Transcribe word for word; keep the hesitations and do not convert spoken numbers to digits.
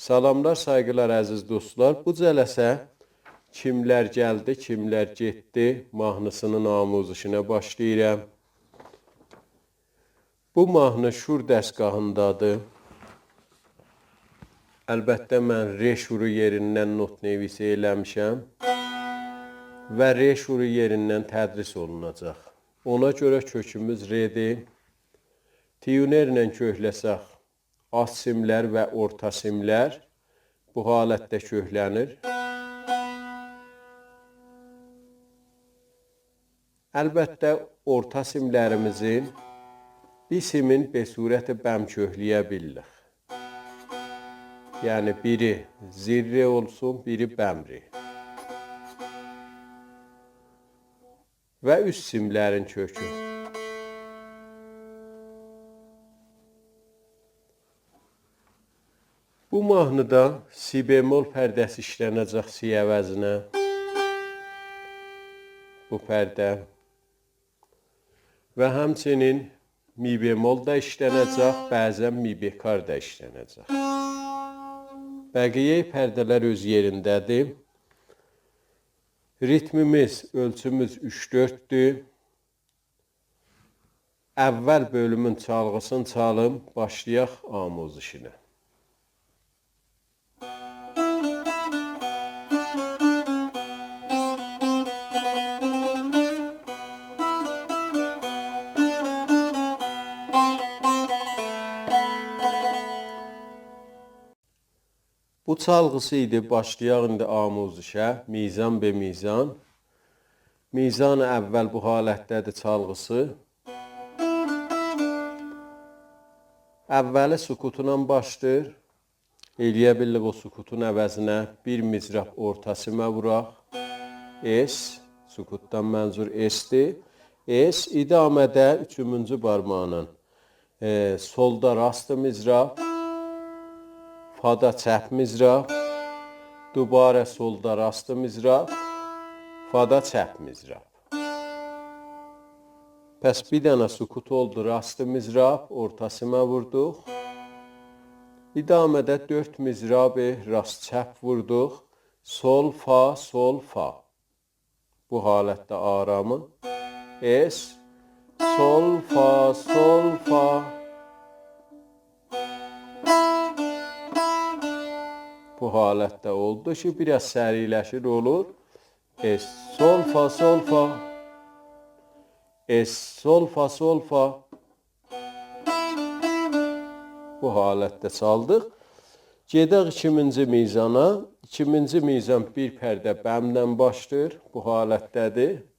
سلاملار، سایغیلار، عزیز دوستلار. بو جلسه کیملر گلدی، کیملر گئتدی ماهنی‌سینین آموزشینه باشلاییرام. بو ماهنی شور دستگاهیندادیر. البته، من ر شورو یئریندن نت‌نویسی ائله‌میشم و ر شورو یئریندن تدریس اولوناجاق. اونا گؤره کؤکوموز ر‌دیر. تیونرله کؤکله‌سک، آلت سیملر و اورتا سیملر بو حالتده کؤکله‌نیر. البته، اورتا سیملریمیزین بیر سیمین به صورت بم کؤکله‌یه بیلیریک. یعنی بیری زیر ر اولسون، بیری بم ر. و اوست سیملرین کؤکو. بو ماهنیدا سی بمل پرده‌سی ایشله‌نه‌جک سی عوضینه. بو پرده. و همچنین می بمل ده ایشله‌نه‌جک، بعضا می بکار دا ایشله‌نه‌جک. بقیه پرده‌لر اؤز یئرینده‌دیر. ریتمیمیز، اؤلچوموز اوچ دؤرددور. اول بؤلومون چالغی‌سینی چالیم، باشلایاق آموزشینه. بو چالغی‌سی ایدی. باشلایاق ایندی آموزشه، میزان به میزان. میزان اول بو حالتده‌دیر چالغی‌سی. اولی سکوتلا باشلاییر. ائلیه بیلیریک او سکوتون عوضینه بیر مضراب اورتا سیمه ووراق. اس، سکوتدان منظور اس‌دیر. اس، ادامه‌ده اوچومونجو بارماغینان ائ، سل‌دا راست مضراب، فادا چپ مضراب، دوباره سل‌دا راست مضراب، فادا چپ مضراب. پس بیر دنه سکوت اولدو، راست مضراب، اورتا سیمه ووردوق. ادامه‌ده دؤرد مضراب راست چپ ووردوق. سل، فا، سل، فا. بو حالتده آرامی. اس، سل، فا، سل، فا. بو حالتده اولدو کی، بیر آز سریعلشیر، اولور. اس، سل، فا، سل، فا. اس، سل، فا، سل، فا. بو حالتده چالدیق. گئدک ایکیمینجی میزانا. ایکیمینجی میزان بیر پرده بمدن باشلاییر. بو حالتده‌دیر.